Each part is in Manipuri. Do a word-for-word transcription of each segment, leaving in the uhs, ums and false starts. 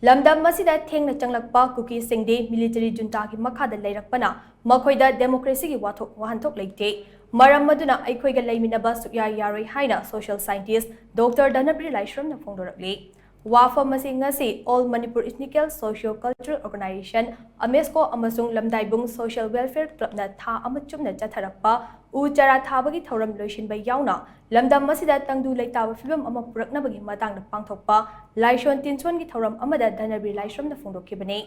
ꯂꯝꯗꯝ ꯑꯁꯤꯗ ꯊꯦꯡꯅ ꯆꯪꯂꯛꯄ ꯀꯨꯀꯤꯁꯤꯡꯗꯤ ꯃꯤꯂꯤꯇꯔꯤ ꯖꯨꯟꯇꯥꯒꯤ ꯃꯈꯥꯗ ꯂꯩꯔꯛꯄꯅ ꯃꯈꯣꯏꯗ ꯗꯦꯃꯣꯀ꯭ꯔꯦꯁꯤꯒꯤ ꯋꯥꯊꯣꯛ ꯋꯥꯍꯟꯊꯣꯛ ꯂꯩꯇꯦ꯫ ꯃꯔꯝ ꯑꯗꯨꯅ ꯑꯩꯈꯣꯏꯒ ꯂꯩꯃꯤꯟꯅꯕ ꯁꯨꯛꯌꯥ ꯌꯥꯔꯣꯏ ꯍꯥꯏꯅ ꯁꯣꯁꯤꯌꯦꯜ ꯁꯥꯏꯟꯇꯤꯁ ꯗꯣꯛꯇꯔ ꯙꯅꯕꯤꯔ ꯂꯥꯏꯁ꯭ꯔꯝꯅ ꯐꯣꯡꯗꯣꯔꯛꯂꯤ꯫ ꯋꯥꯐꯝ ꯑꯁꯤ ꯉꯁꯤ All Manipur Ethnical Socio Cultural Organization, ꯑꯃꯦꯁꯀꯣ ꯑꯃꯁꯨꯡ ꯂꯝꯗꯥꯏꯕꯨꯡ ꯁꯣꯁꯤꯌꯦꯜ ꯋꯦꯜꯐꯦꯌꯔ ꯀ꯭ꯂꯕꯅ ꯊꯥ ꯑꯃ ꯆꯨꯞꯅ ꯆꯠꯊꯔꯛꯄ ꯎ ꯆꯥꯔꯥ ꯊꯥꯕꯒꯤ ꯊꯧꯔꯝ ꯂꯣꯏꯁꯤꯟꯕ ꯌꯥꯎꯅ ꯂꯝꯗꯝ ꯑꯁꯤꯗ ꯇꯪꯗꯨ ꯂꯩꯇꯥꯕ ꯐꯤꯕꯝ ꯑꯃ ꯄꯨꯔꯛꯅꯕꯒꯤ ꯃꯇꯥꯡꯗ ꯄꯥꯡꯊꯣꯛꯄ ꯂꯥꯏꯁꯣꯟ ꯇꯤꯟꯁꯣꯟꯒꯤ ꯊꯧꯔꯝ ꯑꯃꯗ ꯙꯅꯕꯤꯔ ꯂꯥꯏꯁ꯭ꯔꯝꯅ ꯐꯣꯡꯗꯣꯛꯈꯤꯕꯅꯤ꯫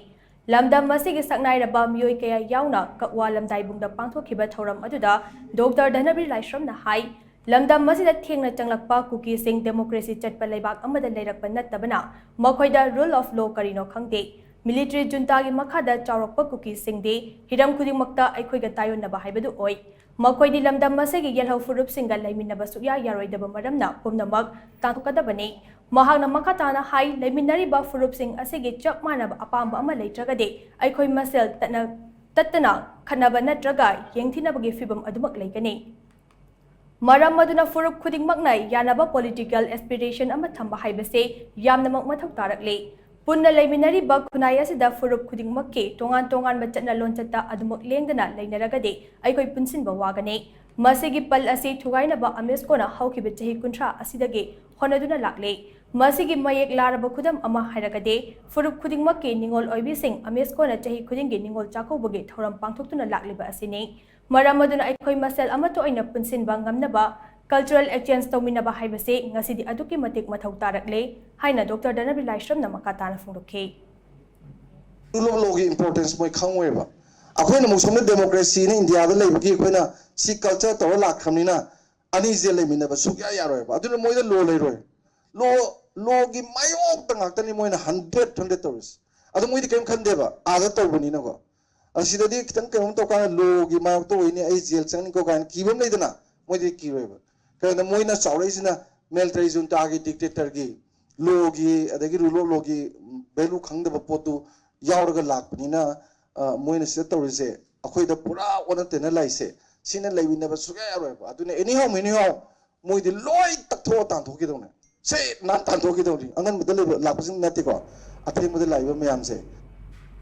ꯂꯝꯗꯝ ꯑꯁꯤꯒꯤ ꯁꯛꯅꯥꯏꯔꯕ ꯃꯤꯑꯣꯏ ꯀꯌꯥ ꯌꯥꯎꯅ ꯀꯛꯋꯥ ꯂꯝꯗꯥꯏꯕꯨꯡꯗ ꯄꯥꯡꯊꯣꯛꯈꯤꯕ ꯊꯧꯔꯝ ꯑꯗꯨꯗ ꯗꯣꯛꯇꯔ ꯙꯅꯕꯤꯔ ꯂꯥꯏꯁ꯭ꯔꯝꯅ ꯍꯥꯏ, ꯂꯝꯗꯝ ꯑꯁꯤꯗ ꯊꯦꯡꯅ ꯆꯪꯂꯛꯄ ꯀꯨꯀꯤꯁꯤꯡ ꯗꯦꯃꯣꯀ꯭ꯔꯦꯁꯤ ꯆꯠꯄ ꯂꯩꯕꯥꯛ ꯑꯃꯗ ꯂꯩꯔꯛꯄ ꯅꯠꯇꯕꯅ ꯃꯈꯣꯏꯗ ꯔꯨꯜ ꯑꯣꯐ ꯂꯣ ꯀꯔꯤꯅꯣ ꯈꯪꯗꯦ꯫ ꯃꯤꯂꯤꯇꯔꯤ ꯖꯨꯟꯇꯥꯒꯤ ꯃꯈꯥꯗ ꯆꯥꯎꯔꯛꯄ ꯀꯨꯀꯤꯁꯤꯡꯗꯤ ꯍꯤꯔꯝ ꯈꯨꯗꯤꯡꯃꯛꯇ ꯑꯩꯈꯣꯏꯒ ꯇꯥꯏꯑꯣꯟꯅꯕ ꯍꯥꯏꯕꯗꯨ ꯑꯣꯏ꯫ ꯃꯈꯣꯏꯗꯤ ꯂꯝꯗꯝ ꯑꯁꯤꯒꯤ ꯌꯦꯜꯍꯧ ꯐꯨꯔꯨꯞꯁꯤꯡꯒ ꯂꯩꯃꯤꯟꯅꯕ ꯁꯨꯛꯌꯥ ꯌꯥꯔꯣꯏꯗꯕ ꯃꯔꯝꯅ ꯄꯨꯝꯅꯃꯛ ꯇꯥꯟꯊꯣꯛꯀꯗꯕꯅꯤ꯫ ꯃꯍꯥꯛꯅ ꯃꯈꯥ ꯇꯥꯅ ꯍꯥꯏ, ꯂꯩꯃꯤꯟꯅꯔꯤꯕ ꯐꯨꯔꯨꯞꯁꯤꯡ ꯑꯁꯤꯒꯤ ꯆꯞ ꯃꯥꯟꯅꯕ ꯑꯄꯥꯝꯕ ꯑꯃ ꯂꯩꯇ꯭ꯔꯒꯗꯤ ꯑꯩꯈꯣꯏ ꯃꯁꯦꯜ ꯇꯠꯅ ꯇꯠꯇꯅ ꯈꯠꯅꯕ ꯅꯠꯇ꯭ꯔꯒ ꯌꯦꯡꯊꯤꯅꯕꯒꯤ ꯐꯤꯚꯝ ꯑꯗꯨꯃꯛ ꯂꯩꯒꯅꯤ꯫ ꯃꯔꯝ ꯑꯗꯨꯅ ꯐꯨꯔꯨꯞ ꯈꯨꯗꯤꯡꯃꯛꯅ ꯌꯥꯅꯕ ꯄꯣꯂꯤꯇꯤꯀꯦꯜ ꯑꯦꯁꯄꯤꯔꯦꯁꯟ ꯑꯃ ꯊꯝꯕ ꯍꯥꯏꯕꯁꯤ ꯌꯥꯝꯅꯃꯛ ꯃꯊꯧ ꯇꯥꯔꯛꯂꯤ꯫ ꯄꯨꯟꯅ ꯂꯩꯃꯤꯟꯅꯔꯤꯕ ꯈꯨꯟꯅꯥꯏ ꯑꯁꯤꯗ ꯐꯨꯔꯨꯞ ꯈꯨꯗꯤꯡꯃꯛꯀꯤ ꯇꯣꯉꯥꯟ ꯇꯣꯉꯥꯟꯕ ꯆꯠꯅ ꯂꯣꯟꯆꯠꯇ ꯑꯗꯨꯃꯛ ꯂꯦꯡꯗꯅ ꯂꯩꯅꯔꯒꯗꯤ ꯑꯩꯈꯣꯏ ꯄꯨꯟꯁꯤꯟꯕ ꯋꯥꯒꯅꯤ꯫ ꯃꯁꯤꯒꯤ ꯄꯜ ꯑꯁꯤ ꯊꯨꯒꯥꯏꯅꯕ ꯑꯃꯦꯁꯀꯣꯅ ꯍꯧꯈꯤꯕ ꯆꯍꯤ ꯀꯨꯟꯊ꯭ꯔꯥ ꯑꯁꯤꯗꯒꯤ ꯍꯣꯠꯅꯗꯨꯅ ꯂꯥꯛꯂꯤ꯫ ꯃꯁꯤꯒꯤ ꯃꯌꯦꯛ ꯂꯥꯔꯕ ꯈꯨꯗꯝ ꯑꯃ ꯍꯥꯏꯔꯒꯗꯤ, ꯐꯨꯔꯨꯞ ꯈꯨꯗꯤꯡꯃꯛꯀꯤ ꯅꯤꯉꯣꯜ ꯑꯣꯏꯕꯤꯁꯤꯡ ꯑꯃꯦꯁꯀꯣꯅ ꯆꯍꯤ ꯈꯨꯗꯤꯡꯒꯤ ꯅꯤꯉꯣꯜ ꯆꯥꯛꯀꯧꯕꯒꯤ ꯊꯧꯔꯝ ꯄꯥꯡꯊꯣꯛꯇꯨꯅ ꯂꯥꯛꯂꯤꯕ ꯑꯁꯤꯅꯤ꯫ ꯃꯔꯝ ꯑꯗꯨꯅ ꯑꯩꯈꯣꯏ ꯃꯁꯦꯜ ꯑꯃꯠꯇ ꯑꯣꯏꯅ ꯄꯨꯟꯁꯤꯟꯕ ꯉꯝꯅꯕ, ꯀꯜꯆꯔꯦꯜ ꯑꯦꯛꯁꯆꯦꯟꯖ ꯇꯧꯃꯤꯟꯅꯕ ꯍꯥꯏꯕꯁꯤ ꯉꯁꯤꯗꯤ ꯑꯗꯨꯛꯀꯤ ꯃꯇꯤꯛ ꯃꯊꯧ ꯇꯥꯔꯛꯂꯦ ꯍꯥꯏꯅ ꯗꯣꯛꯇꯔ ꯙꯅꯕꯤꯔ ꯂꯥꯏꯁ꯭ꯔꯝꯅ ꯃꯈꯥ ꯇꯥꯅ ꯐꯣꯡꯗꯣꯛꯈꯤ꯫ ꯔꯨꯜ ꯑꯣꯐ ꯂꯣꯒꯤ ꯏꯝꯄꯣꯔꯇꯦꯟꯁ ꯃꯣꯏ ꯈꯪꯉꯣꯏꯕ꯫ ꯑꯩꯈꯣꯏꯅ ꯑꯃꯨꯛ ꯁꯣꯝꯗ ꯗꯦꯃꯣꯀ꯭ꯔꯦꯁꯤꯅ ꯏꯟꯗꯤꯌꯥꯗ ꯂꯩꯕꯒꯤ ꯑꯩꯈꯣꯏꯅ ꯁꯤ ꯀꯜꯆꯔ ꯇꯧꯔ ꯂꯥꯛꯈ꯭ꯔꯕꯅꯤꯅ ꯑꯅꯤꯁꯦ ꯂꯩꯃꯤꯟꯅꯕ ꯁꯨꯛꯌꯥ ꯌꯥꯔꯣꯏꯕ꯫ ꯑꯗꯨꯅ ꯃꯣꯏꯗ ꯂꯣ ꯂꯩꯔꯣꯏ꯫ ꯂꯣ, ꯂꯣꯒꯤ ꯃꯥꯌꯣꯛꯇ ꯉꯥꯛꯇꯅꯤ ꯃꯣꯏꯅ ꯍꯟꯗ꯭ꯔꯦꯠ ꯍꯟꯗ꯭ꯔꯦꯠ ꯇꯧꯔꯤꯁꯦ꯫ ꯑꯗꯣ ꯃꯣꯏꯗꯤ ꯀꯔꯤꯝ ꯈꯟꯗꯦꯕ, ꯑꯥꯗ ꯇꯧꯕꯅꯤꯅꯀꯣ꯫ ꯑꯁꯤꯗꯗꯤ ꯈꯤꯇꯪ ꯀꯩꯅꯣꯝ ꯇꯧꯀꯥꯟꯗ ꯂꯣꯒꯤ ꯃꯥꯌꯣꯛꯇ ꯑꯣꯏꯅꯤ, ꯑꯩ ꯖꯦꯜ ꯆꯪꯅꯤꯀꯣ ꯀꯥꯏꯅ ꯀꯤꯕ ꯑꯃ ꯂꯩꯗꯅ, ꯃꯣꯏꯗꯤ ꯀꯤꯔꯣꯏꯕ꯫ ꯀꯩꯒꯤꯅꯣꯗ ꯃꯣꯏꯅ ꯆꯥꯎꯔꯛꯏꯁꯤꯅ ꯃꯤꯂꯤꯇꯔꯤ ꯖꯨꯟꯇꯥꯒꯤ, ꯗꯤꯛꯇꯦꯇꯔꯒꯤ, ꯂꯣꯒꯤ, ꯑꯗꯒꯤ ꯔꯨꯜ ꯑꯣꯐ ꯂꯣꯒꯤ ꯚꯦꯂꯨ ꯈꯪꯗꯕ ꯄꯣꯠꯇꯨ ꯌꯥꯎꯔꯒ ꯂꯥꯛꯄꯅꯤꯅ, ꯑ, ꯃꯣꯏꯅ ꯁꯤꯗ ꯇꯧꯔꯤꯁꯦ ꯑꯩꯈꯣꯏꯗ ꯄꯨꯔꯥ ꯑꯣꯟꯅ ꯇꯩꯅ ꯂꯥꯛꯏꯁꯦ꯫ ꯁꯤꯅ ꯂꯩꯃꯤꯟꯅꯕ ꯁꯨꯛꯌꯥ ꯌꯥꯔꯣꯏꯕ꯫ ꯑꯗꯨꯅ ꯑꯦꯅꯤ ꯍꯥꯎ ꯃꯦꯅꯤ ꯍꯥꯎ ꯃꯣꯏꯗꯤ ꯂꯣꯏ ꯇꯛꯊꯣꯛꯑ ꯇꯥꯟꯊꯣꯛꯈꯤꯗꯧꯅꯦ꯫ ꯁꯤ ꯅꯥꯟ ꯇꯥꯟꯊꯣꯛꯈꯤꯗꯧꯅꯤ꯫ ꯑꯉꯟꯕꯗ ꯂꯩꯕ ꯂꯥꯛꯄꯁꯤꯡ ꯅꯠꯇꯦꯀꯣ꯫ ꯑꯊꯦꯡꯕꯗ ꯂꯥꯛꯏꯕ ꯃꯌꯥꯝꯁꯦ